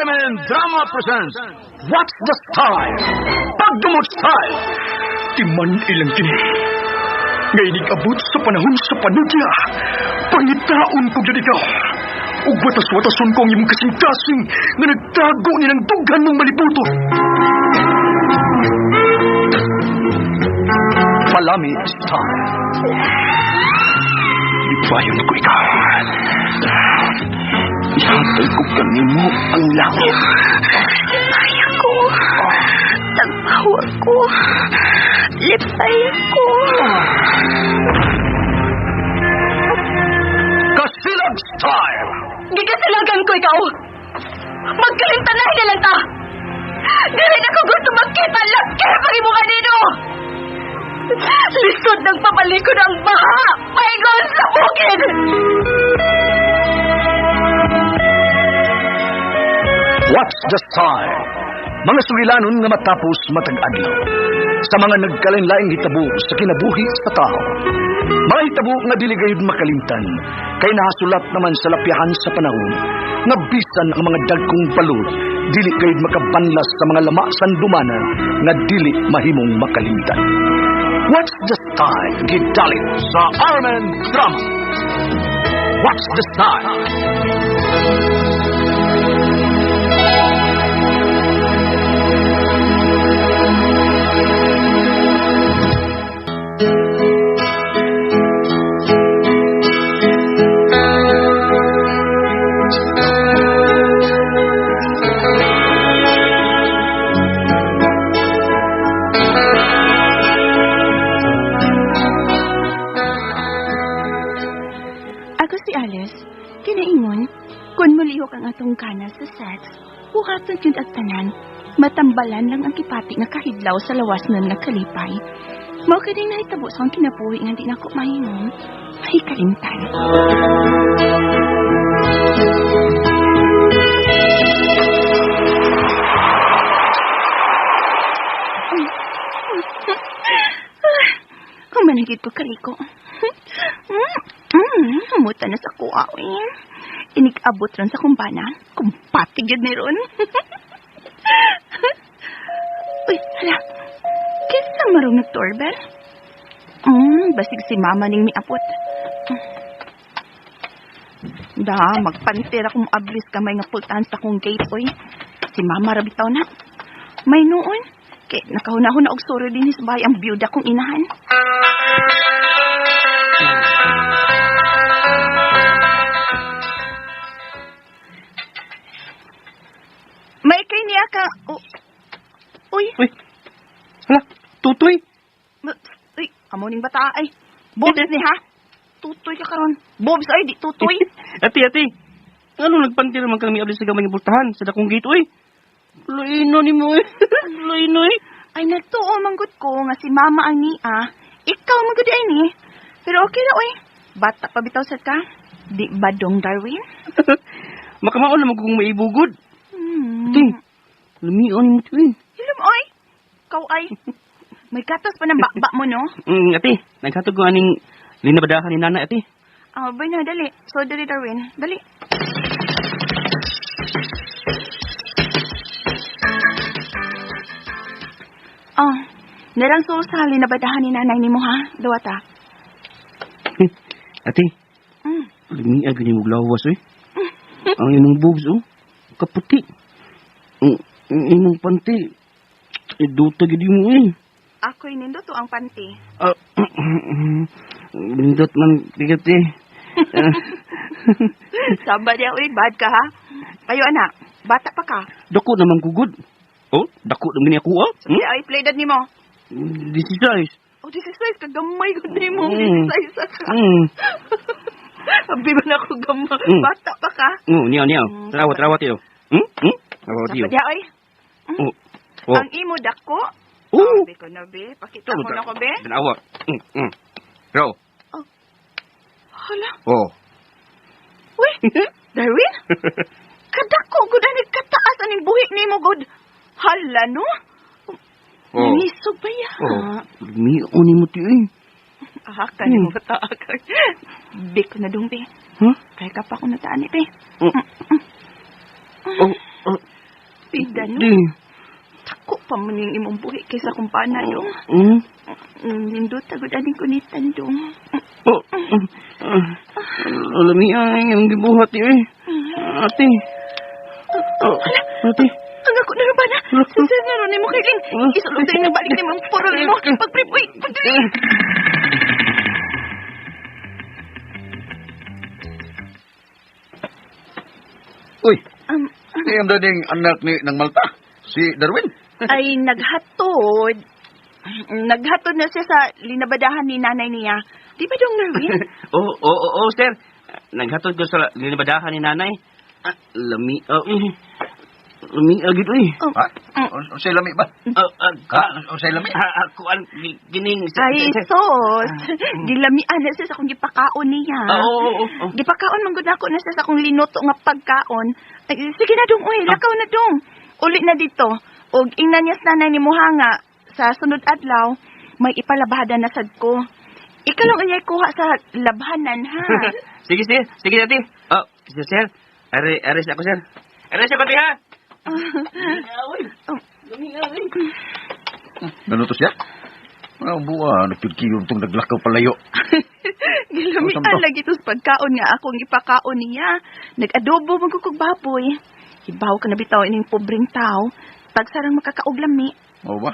RMN Drama presents What's the Style? Pagdumot Style! Timan ilang kini. Ngay abot sa panahon sa panudya. Pangitaon ko gyud ikaw. Ug watas-watason ko ang imong kasing-kasing nga nagtago ni ng dughan mong malibuto. Palami Style. Ipayon ko ikaw. Ihatag ko kanimo ang langit. Lipay ako. Tagpaw ako. Lipay ako. Kasilag Style! Gikasilagan ko ikaw. Magkalimtanay na lang ta. Dili na ko gusto magkita laki pag imo kanino. Lisod ng papalikod ang baha. Paingon sa bukid. What's the Style? Mga sugilanon nga matapos matag adlaw. Sa mga nagkalain-laing hitabo sa kinabuhi sa tao. Mga hitabo nga dili gayud makalimtan kay nahasulat naman sa lapyahan sa panahon nga bisan ang mga dagkong balod dili gayud makabanlas sa mga lama sandumanan nga dili mahimong makalimtan. What's the Style? Gidalit sa Armen Drama. What's the Style? Ako si Alice. Kinaingon, kung mulihok ang atong kana sa sex, buhaton yun at tanan, matambalan lang ang kipati nga kahidlaw sa lawas nun nga kalipay. Mao kaning nahitabo sa akong kinabuhi nga di nako mahimong, mahikalimtan. Kumanagid ko kaliko. Muta na sa kuha, eh. Inig-abot ron sa kumbana. Kumpati gyud ni ron. Uy, hala. Kinsa marong nag-doorbell? Basig si mama ning miabot. Da, magpantir akong ablis kamay nga pultahan sa akong gate, oy. Si mama ra bitaw na. May noon. Kay nakahuna-huna og suro din sa bahay ang byuda kong inahan. May kay niya ka. Oh. Uy, Uy, hala, tutoy. Uy, amo ning bata ay. Bobs ni ha. Tutoy ka karon. Bobs ay di tutoy. Ate, ate. Ano nagpanti naman kami abli sa gamay nga pultahan sa dakong gate, uy. Luino ni mo, uy. Luino, uy. Ay nagtuo manggod ko nga si mama ang niya. Ikaw manggod ay ni. Pero okay ra oy. Bata pa bitaw sad ka. Di ba dong Darwin? Makamaon naman kung maibugod. Hmm. Ate, lumion ni mo, tuwin. Hilom oy. Ikaw ay. May gatas pa ng bakba mo no. Ate, naghatog ko aning linabadahan ni nanay, ate. Ah, bay na dali. So dali Darwin. Dali. Oh, narang susali na badahan ni nanay nimo ha? Duwata. Ate, lumiag ni mo lawas, uy. Ang imong boobs, oh. Kaputi. Ang imong panty. Iduta gid mo, uy. Ako'y nindot ang panty. Ah, lindot man, tigat eh. Saba niya, uy, bad ka ha? Ayo anak, bata pa ka. Dako naman kugod. Oh, dako naman niya kuha. Hmm? Ay, play dad nimo. This is size. Oh, this is size, kagamay gud nimo. Mm. This is size ka. Abi ba na ako gamay? Bata pa ka. Oh, niyaw, niyaw. Tarawa, tarawa tiyo. Hmm? Hmm? Tarawa tiyo. Saba niya, oy. Oh. Oh. Ang imo dako. Oh. Abi ko na, be. Pakita mo na ko, be. Tanawa. Raw. Hala. Oh. Uy, Darwin? Kadako, gud ani kataas aning buhi nimo gud. Hala no? Oh. Nisog ba ya? Oh. Lumion ni mo tiyo eh. Ah, kani mo bata ka. Be ko na dong, be. Huh? Kaya ka pa ko nataan ni, be. Oh. Oh. Oh. Bida, no? Di. Tako pa man yung imong buhi kaysa kung pana, dong. Hmm? Nindot, agad aning kunitan, dong. Oh, lami ang imong gibuhat eh. Ate. Oh, ate. Ang ako na ba na? Sa nga ron mo kailing. Isulod tayo ng balik ni mong purol mo. Pagprip, uy, pagdali. Uy, iyam daning anak ni ng Malta, si Darwin. Ay, naghatod. Naghatod na siya sa linabadahan ni nanay niya. Di ba dong, Darwin? Oo, sir. Naghatod ko sa linabadahan ni nanay. Ah, lami, oh, eh. Lami, agad, eh. Oh. Ha? Unsay lami ba? Ha? Unsay lami? Kuan, gining. Ay, sos. Gilamian na siya sa akong gipakaon niya. Oo. Gipakaon man gud nako na siya sa akong linuto nga pagkaon. Ay, sige na dong, uy, lakaw na dong. Uli na dito. Og ingnan niya sa nanay ni Muhanga sa sunod adlaw, may ipalabhada na sad ko. Ikaw lang unyay kuha sa labhanan, ha? Sige, ate. Oh, sir. Ares ako, sir. Ares ako, ate, ha? Ano to siya? Ano buwa, nagpigkiyong tong naglakaw palayo. Gilamian lagi to sa pagkaon nga akong ipakaon niya. Nag-adobo man ko kog baboy. Hibaw ka na bitaw ining pobreng tao. Tagsarang makakaog lami. Oo ba?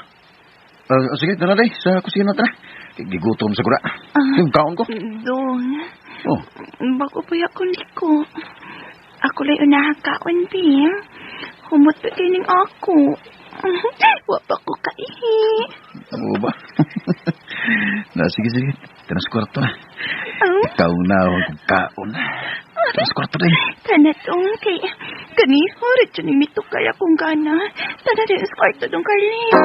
Sige, tara day. Sa kusina tara. Gigutom sa kura. Yung kaon ko. Dong, Oh, bago pa ako liko. Ako lay unahang kaon, bi. Humot pa kining ako. Wa pa ko kaihi. oo ba? Na, sige. Tara sa kwarto na. Ikaw na akong kaon. Tara sa kwarto day. Tanatong kay kaniho rin ni mitukay akong gana. Tana din sa kwarto dong Carlin.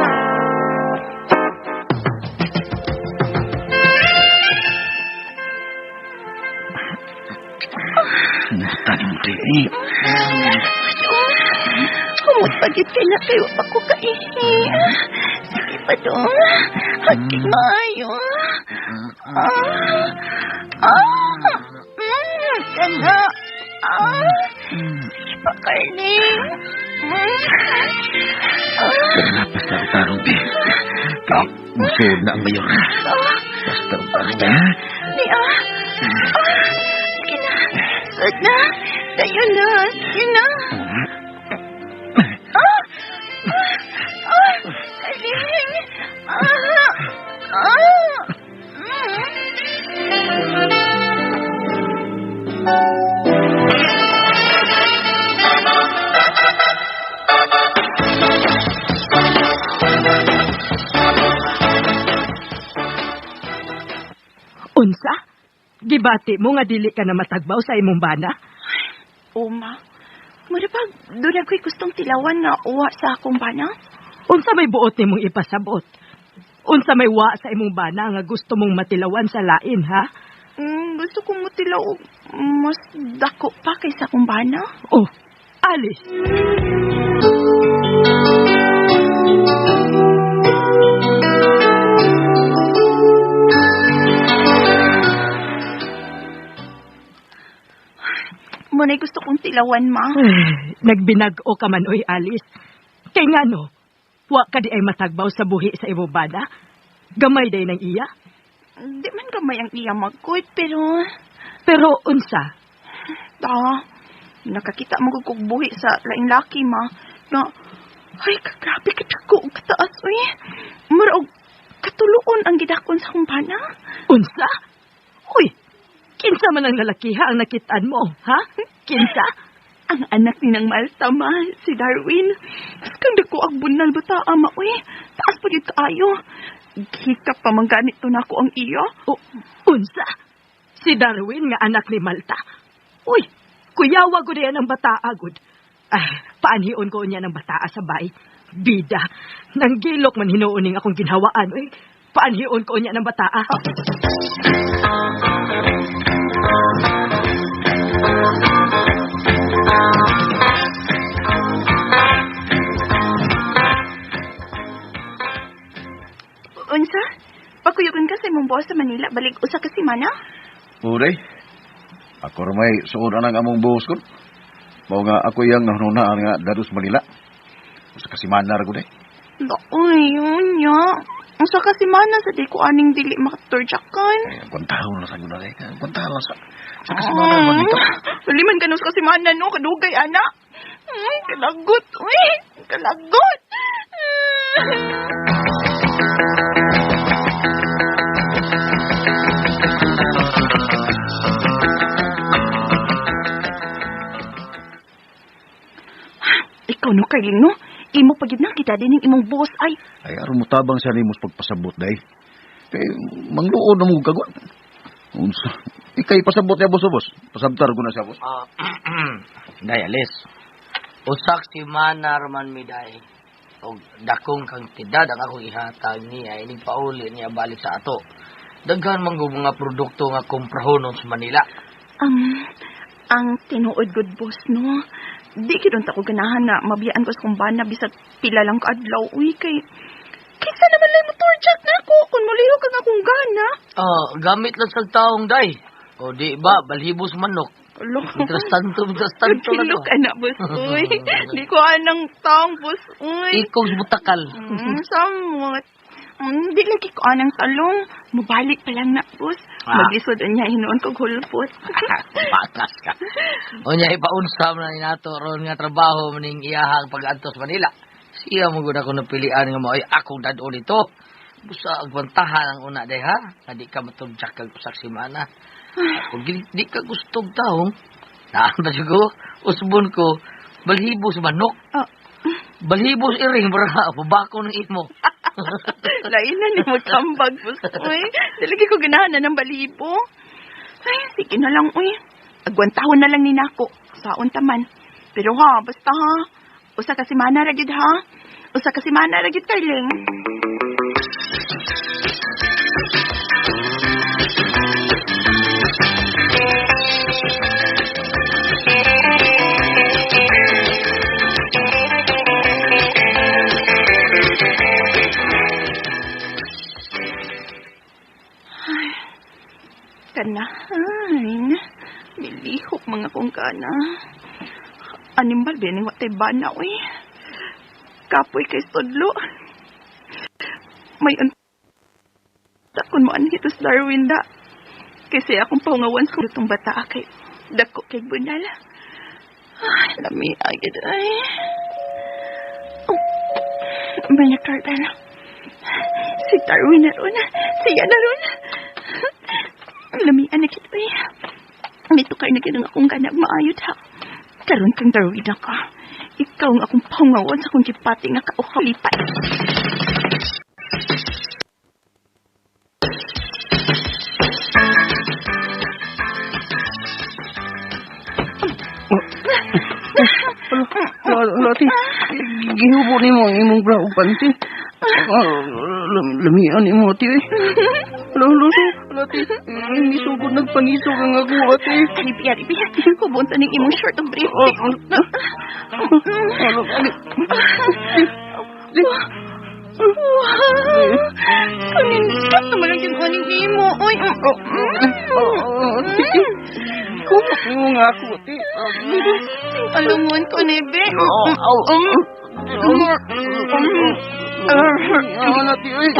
Tanim mo day. Humot pagit kay na kayo pa ko kaihi. Sige pa dong. Haging maayo. Kana. Sige pa, Carling. Pero napas na tarong, be. Kay musod na ang mayor. Basta ang tarong, ha? Ni Sige na. Sud na. Tayo na. Sige na. Carling. Unsa? Gibati mo nga dili ka na matagbaw sa imong bana? Oma, mura ba doon ako'y gustong tilawan nga uwa sa akong bana? Unsa may buot nimong ipasabot? Unsa may wa sa imong bana nga gusto mong matilawan sa lain, ha? Gusto kong mutilaw og mas dako pa kaysa akong bana. Oh, Alice. Muna'y gusto kong tilawan, ma. Ay, nagbinag-o ka man, oy, Alice. Kay ngano, wa ka di ay matagbaw sa buhi sa imong bana? Gamay day ng iya? Di man gamay ang iya magkuyt, pero... Pero unsa? Da, nakakita mo kog buhi sa laing laki, ma. Na, ay, kagrabe ka dako og kataas, uy. Mura og katuluon ang gidakon sa akong bana. Unsa? Uy, kinsa man ang lalakiha ang nakitaan mo, ha? Kinsa? Ang anak ni nang Malta, ma, si Darwin. Mas kang dako ang bunal bata, ama, uy. Taas pa gyud kaayo. Gihikap pa man ganito na ako ang iyo. O, unsa? Si Darwin nga anak ni Malta. Uy, kuyawa gud yan ang bataa gud. Ay, paanhion ko niya ng bataa sa bay. Bida, nanggilok man hinuuning akong ginhawaan, uy. Paanhion ko niya ng bataa. Unsa? Pakuyugan ka sa imong boss sa Manila, balik usa ka semana? Uday, ako ramay suod ang among boss ko. Mao nga ako yang nahununaan nga dados Manila. Usa ka semana ra gud eh. Uy, yun ya. Usa ka semana sa di ko aning dili makaturjakan. Ay, agwantahon lang sa gud eh. Agwantahon lang sa sa kasimana man dito. Dili man ganun sa kasimana, no? Kadugay, ana. Kalagot, uy. Kalagot. Ikaw no, Carling, no? Imo pagid na kita din imong boss ay. Ay, aron mo tabang siya nimo sa pagpasabot day. Kay mangluod na mo kagwa. Unsa? Ikay pasabot niya boss, boss. Pasabtar ko na siya boss. Ah, Day, alis. Usak si Mana raman mi day. Og dakong kantidad ang akong ihatag niya inig pauli niya balik sa ato. Daghan man gud mga produkto nga komprahonon sa Manila. Ang tinuod good boss, no? Di gid unta ko ganahan na mabiyaan ko sa kumbana bisag pila lang kaadlaw. Uy, kay kinsa naman lay motor jack na ako kung mulihok ang akong gana. Ah, gamit lang sa taong day. O di ba, balhibos manok. Alo. Mientras tanto, mientras tanto lang Kilok ka na, boss. Uy, di ko anang taong, boss. Uy. Ikaw sa butakal. Samot. Di lagi ko anang talong. Mubalik pa lang na, boss. Ah. Maglisod niya, hinuon kog hulpot. Patas ka. Unya ipaunsam na ninato ron nga trabaho maning iyahang pag-antos Manila. Siya mo gud ako napilian nga mao'y akong dad-on nito. Busa agwantahan ang una day ha. Nga di ka matudjak kag usak semana. Kung di ka gustog taong, naan ba ko, usbon ko, balhibos manok. Ah. Balhibos iring, bra, pabako ng imo. Lain na ni magkambag, boss. Uy, di lagi ko ganahan na ng balibo. Ay, sige na lang, uy. Agwantahon na lang ni nako. Saon taman. Pero ha, basta ha. Usa ka semana ra gyud ha. Usa ka semana ra gyud, Carling. Kanahan. Milihok mga kong kana. Animal, bining watay bana, uy. Kapoy kay Sodlo. May unta kun mo anhitos Darwin da. Kasi akong paungawan sa lutong bata kay dako kay bunal. Ay, lami agad ay. Oh, may Carmen. Si Darwin na ron. Siya na ron. Lami anak ito eh. May tukar na ganang akong ganag maayot ha. Karon kang Darwin na ka. Ikaw ang akong paungawan sa akong gipati nga kauhalipay. Hala, ate. Gihubo nimo ang imong bra ug panty. Lamian nimo, ate. Hala, hala, hala, ate. Nisugod nagpangisog ang ako, ate. Aribi, aribi. Hubon sa ning imong short ug brief. Hala, ate. Wow! Kanindot naman ang ginawa imo. Uy, Ate. Kumot nimo nga ako, ate. Alungon ko, nebe. Ate, uy.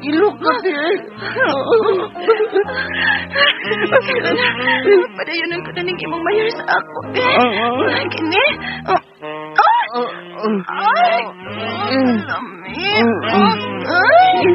Ilok ka, ate. Padayonon ko na ning imong mayor sa ako. Kini. Ay! Lami. Ay!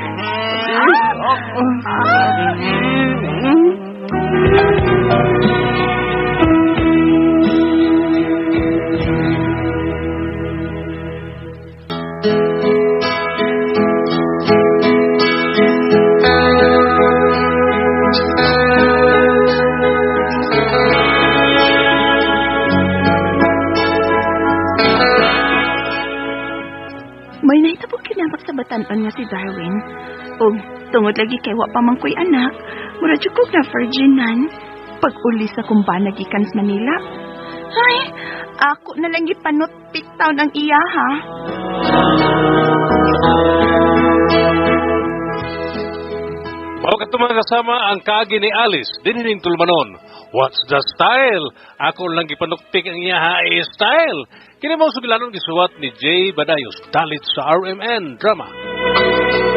May nahitabo kinamak sa batan-on nga si Darwin. O tungod lagi kay wa pa man ko'y anak, mura jud kog na virginan. Pag-uli sa kumbana gikan sa Manila. Ay, ako na lang gipanot town ang iya ha. Mao kadto mga kasama ang kaagi ni Alice dinhining tulumanon. What's the style? Ako lang gipanuktik ang iyaha style. Kini mao sugilanon gisuwat ni Jay Badayos, dalit sa RMN Drama.